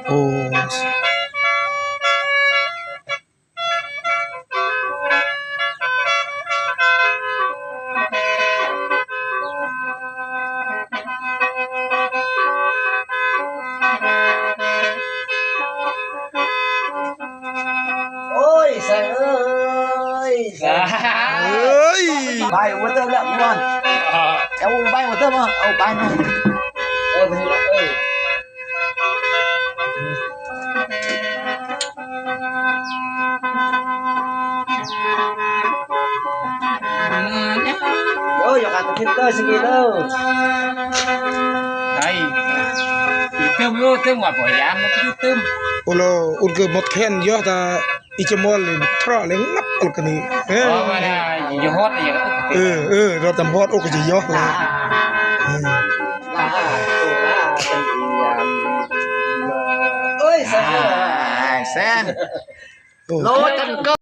ໂອ້ ໂອ້ຍ ແຊງເອີຍ ແຊງ ເອີຍ ໄປຫົວເຕີມແລ້ວກ່ອນ ເອົາໄປຫົວເຕີມ ເອົາໄປໜ່ອຍ ເອີ ໄປເລີຍ ເອີ. ໂອ້ຍ ຢາກການປະເທດເຕີຊິງກີເດີ ໄດ້ ຕື່ມຢູ່ ຕື່ມວ່າບໍ່ຍາມ ຕື່ມ ໂອ້ໂລ ອຸນເກີໝົດແຂນ ຢອກຕາ ອີຈະມອນເລີຍ ເທຣາະເລີຍ ງັບ ອອກກະນີ້ ເອີ ເອີ ເອີ ເຮົາຕຳຮອດ ໂອກະຈະຢອກລະ ເອີ ໂອ້ຍ ແຊນ ໂອ້ ໂລຈັນເກີ